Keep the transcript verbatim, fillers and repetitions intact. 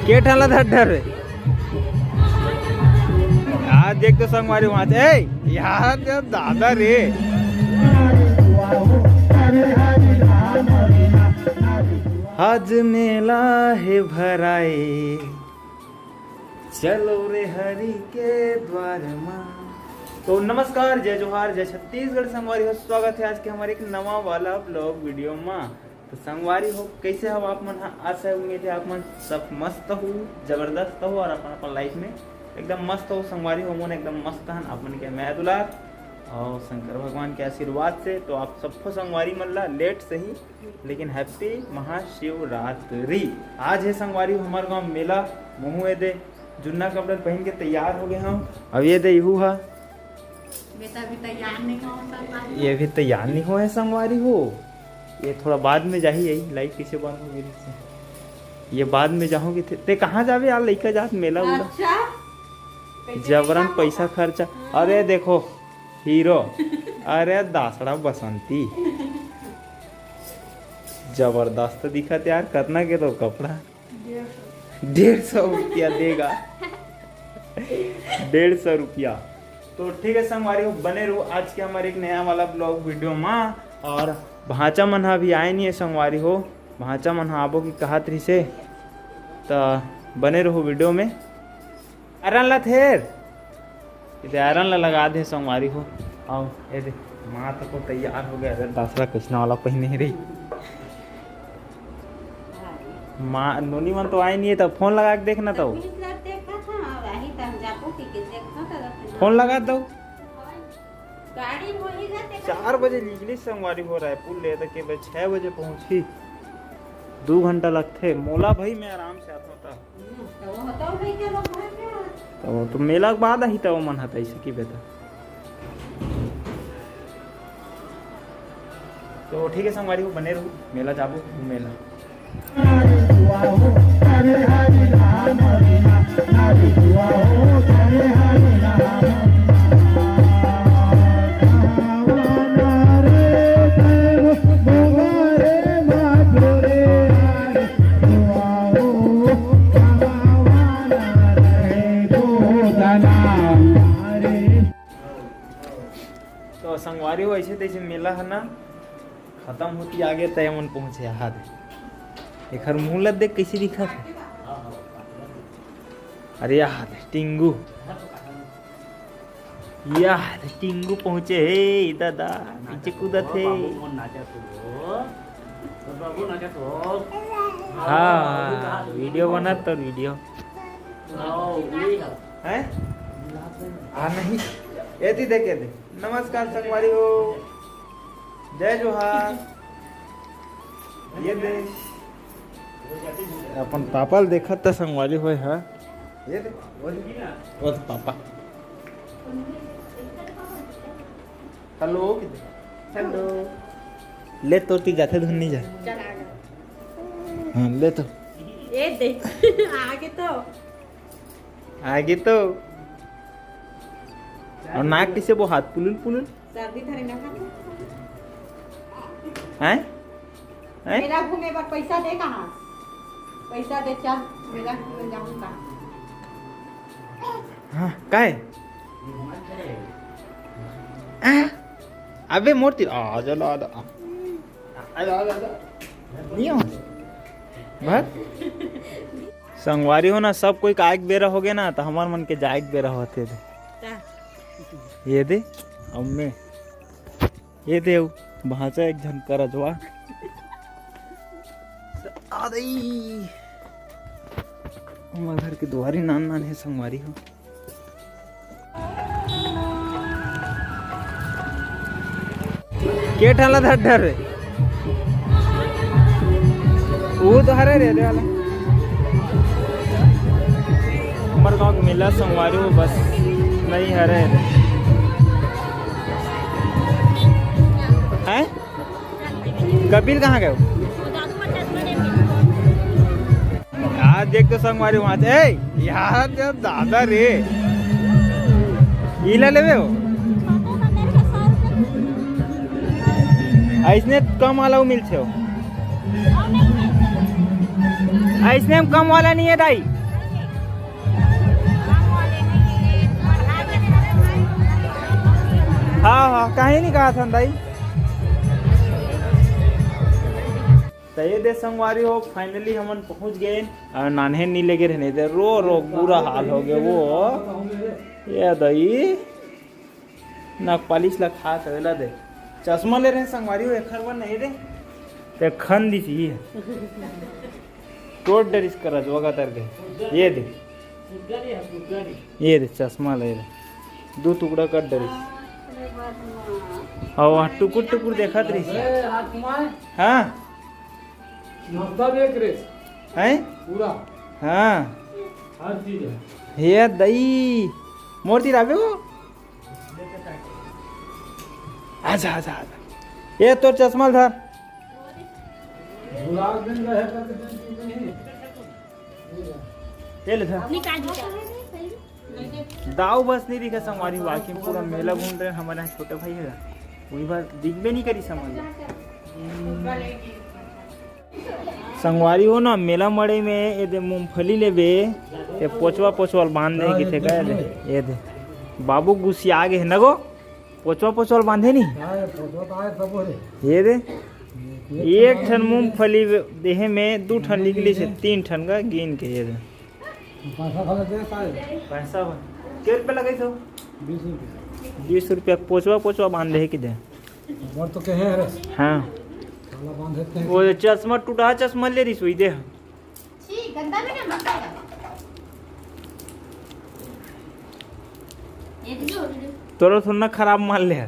के ठन ला धर डर रे। आज देख तो संगवारी वहाँ से, ए, यार, जब दादा रे। आज मेला हे भराए, चलो रे हरि के द्वार मा। तो नमस्कार, जय जोहार, जय छत्तीसगढ़ संगवारी हो, स्वागत है आज के हमारे एक नवा वाला ब्लॉग वीडियो मा। तो संगवारी हो, कैसे हो आप मन? हाँ, आशा है, उम्मीद है आप मन सब मस्त हो, जबरदस्त हो और अपन अपन लाइफ में एकदम मस्त हो। संगवारी हो, मन एकदम मस्त हन, आप मन के मया दुलार और शंकर भगवान के आशीर्वाद से। तो आप सबको संगवारी मन ला लेट से ही, लेकिन हैप्पी महाशिवरात्रि। आज है संगवारी हो हमारे गांव मेला, महू ए दे जुन्ना कपड़ा पहन के तैयार हो गए हम। अब ये दे इहू हा, बेटा भी तैयार नहीं हो, संगवारी। ये भी तैयार नहीं हो है संगवारी हो। ये थोड़ा बाद में जाही, यही लाइट कैसे बंद हो गई से। ये बाद में जाहूँ कि थे, ते कहाँ जावे यार, लइका जात मेला उला। अच्छा, कैसे जबरन पैसा पैसा खर्चा। हाँ। अरे देखो हीरो, अरे दासड़ा बसंती, जबरदस्त दिखत यार। कतना के तो कपड़ा? डेढ़ सौ। डेढ़ सौ रुपया देगा। डेढ़ सौ रुपया। तो ठीक है संगवारी हो, बने रहो आज के हमारे एक नया वाला ब्लॉग वीडियो मा। और भांचा मन हा अभी आए नहीं है संगवारी हो, भांचा मन हा आबो की कहत रहिसे, त बने रहो वीडियो में। अरन ला थेर, इधर अरन ला लगा दे संगवारी हो। आओ, ये दे, माँ तको तैयार हो गया। अरे दासरा कृष्णा वाला पहने रही। माँ, नोनी मन तो आए नहीं है, तो फोन लगा के देखना तो। फोन लगा दो। गाड़ी में ही जाते। चार बजे निकली संगवारी हो रायपुर ले, तो के बजे छः बजे पहुँची। दो घंटा लगथे मोला भाई, मैं आराम से आता था। हम्म, तो वो होता हो भाई के लोग घर के। तो वो तो मेला के बाद आही, तो वो मन हता ऐसे की बेटा। तो ठीक है संगवारी हो, बने रहो, मेला जाबो, मेला। तो संगवारी हो, ऐसे तैसे मेला है ना, खत्म होती आगे तय मन पहुँचे। यहाँ दे, एखर मुँह ल देख कैसे दिखत है। अरे यहाँ दे, टिंगू, यहाँ दे, टिंगू पहुँचे हे दादा, नीचे कूदत हे। हाँ, वीडियो बनत तो वीडियो। हैं? आ नहीं, ये दी देख, ये दे। नमस्कार संगवारी हो, जय जोहार। ये दे, अपन पापा ल देखत त संगवारी होय हा। ये दे, वो दे, वो दे पापा। Hello, hello. ले तो ती जाथे धुन नहीं जा। चल आ गया। हाँ, ले तो। ये दे, आगे तो। आगे तो। और नाक किसे वो हाथ पुलुल पुलुल? सर्दी धरे ना था। हैं? हैं? मेला घूमे बर पैसा दे कहाँ? पैसा दे, चल, मेला घूमे जाऊँ का? हाँ, काय? आ? अबे मोर तीर, आ, जा ला, आ, आ। आ, आ, आ, आ। नहीं हो। बस। संगवारी हो ना, सब कोई का आए के बेरा हो गए ना, तो हमार मन के जाए के बेरा होथे दे। का? ये दे, अम्मे। ये दे, भांचा एक झन करजवा। आ दई। हमर घर के दुआरी नान नान हे संगवारी हो। के ठन ला धर डर रे? वो तो हरे रे, दे वाला। हमर गांव के मेला संगवारी हो, बस नहीं हरे रे। हैं? कपिल कहाँ गए? आज देख तो संगवारी वहाँ से, ए, यार जब दादा रे, इला लेवे हो, ऐसने कम वाला मिलते हो। अइसने में कम वाला नहीं है दाई। हाँ हाँ, कहीं नहीं कहा था दाई। तो ये दे संगवारी हो, finally हमन पहुंच गए। और नान्हे नी लेगे रहने दे, रो रो बुरा हाल हो गया वो। ये दई नख पालिश ला खा सकेला दे। चश्मा ले रहे संगवारी हो, एखर बर नहीं दे। ते खन दिस ही। टोट डरिस करज वगा तर के। ये दे। ये दे चश्मा ले रहे। दो टुकड़ा कर डरिस। और वहाँ टुकुर टुकुर देखत रहिस। हाँ। नाश्ता भी एक रे। हैं? पूरा। हाँ। हर चीज है। हे दई, मोर तीर आबे हो। आजा, आजा, आजा। ये तोर चश्मा ल धर। गुलाब दिन रहे करके दिन की नहीं। ये ले धर। निकाल दीजिए। दाऊ बस नहीं दिखे संगवारी, बाकी पूरा मेला घूम रहे हैं। हमारे यहाँ छोटे भाई है, वही बार दिखबे नहीं करी संगवारी। संगवारी हो ना, मेला मड़ई में ये दे मूंगफली लेबे, ये पोचवा पोचवा बांध दे किथे का दे, ये दे। बाबू गुसिया गे है ना गो, पोचवा पोचवा बांधे नहीं। हाँ, ये पोचवा तो आए सब हो रे। ये दे, एक ठन मूंगफली देहे में दू ठन निकली से, तीन ठन का गिन के ये दे। पैसा भला दे सारे। पैसा भला। के रुपया लगे तो? बीस रुपया। बीस रुपया पोचवा पोचवा बांध दे कि दे। मोर तो कहे हरे। हाँ। साला बांध देते हैं। वो चश्मा टूटा, चश्मा ले रही सुई दे। छी, गंदा भी ना मत कर। ये दे। तोरो थोड़ा ना खराब माल ले।